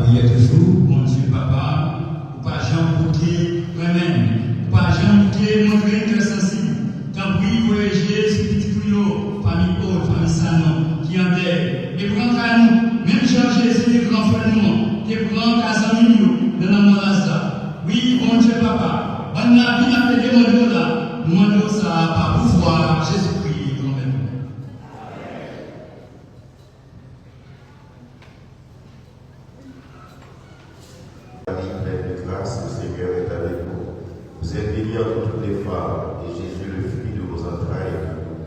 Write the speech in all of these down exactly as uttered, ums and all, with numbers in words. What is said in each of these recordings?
Priyè toujou, Bondye Papa, ou pa janm bouke renmen n, ou pa janm bouke montre n kè sansib. Tanpri, voye Jezi, pitit ou yo, fami Od, fami Sanon, ki an dèy, e pran ka nou, menm jan Jezi, gran frè nou an, te pran ka zanmi n yo nan lanmò Laza. Wi, Bondye Papa, bann lavi n ap te demande w la, nou mande w sa pa pouvwa Jezikri, Granmèt nou. Marie, pleine de grâce, le Seigneur est avec vous. Vous êtes bénie entre toutes les femmes, et Jésus, le fruit de vos entrailles, est béni.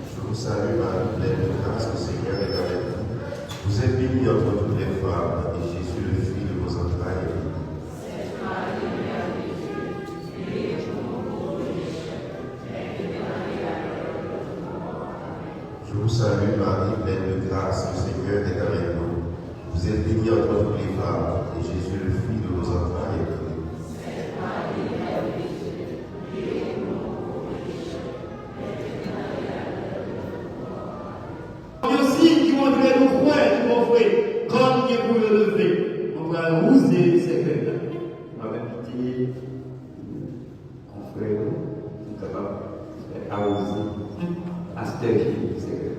Je vous salue, Marie, pleine de grâce, le Seigneur est avec vous. Vous êtes bénie entre toutes les femmes, et Jésus, le fruit de vos entrailles, est béni. Je vous salue, Marie, pleine de grâce, le Seigneur est avec vous. Vous êtes bénie entre toutes les femmes, et Jésus, le fruit de vos entrailles, est béni. Yon siy ki montre nou kwè tout bon vre, kò n gen pou yo leve. Mwen pral wouze sèkèy la. Mwen ap envite konfrè yo pou kapab fè awouze pastè ki sèkèy la.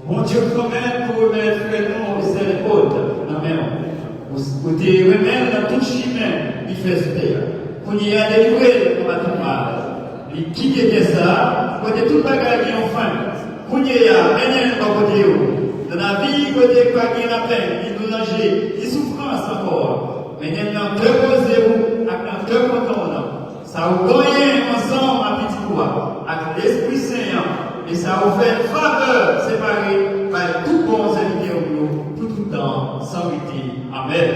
Bondye pwomèt pou remèt frè nou Wisèl Od nan men w. Ou, ou te renmen l nan tout chimen li fè sou tè a. Kounye a, delivre l anba tout mal. Li kite tè sa a, kote tout bagay gen yon fen. Kounye a, mennen l bò kote yo. Nan lavi kote pa gen lapenn, ni doulanje, ni soufrans ankò a. Mennen l nan kè poze ou ak nan kè kontan w nan. Sa ou genyen ansanm ak Pitit ou a, ak Lespri Sen an, e sa ou fè favè separe bay tout bon sèvitè ou yo pou tout tan, san rete. Amèn.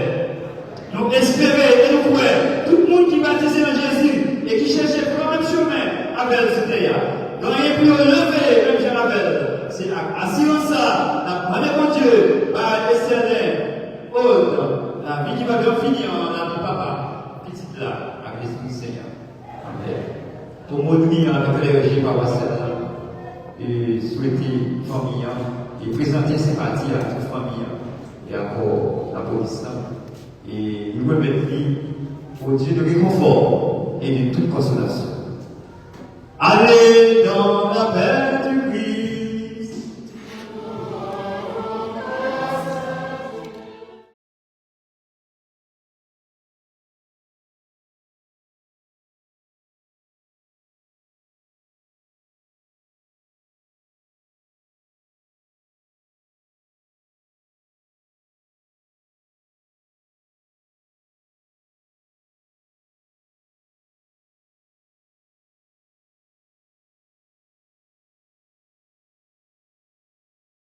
Nou espere e nou kwè, tout moun ki batize nan Jezi e ki chèche pran menm chemen avè l sou tè a, genyen pou yo leve menm jan avè l. Se ak asirans sa a, n ap mande Bondye bay Estèlè Od lavi ki pa janm fini an, nan non Papa, Pitit la, ak Lespri Sen an. Amèn. Pou mo dmi an, nan klèje pawòs la, e swete fanmi an, e prezante senpati a tout fanmi an, e akò lapolis la, e nou remèt li au Dieu de réconfort et de toute consolation. Allez dans la paix du Christ.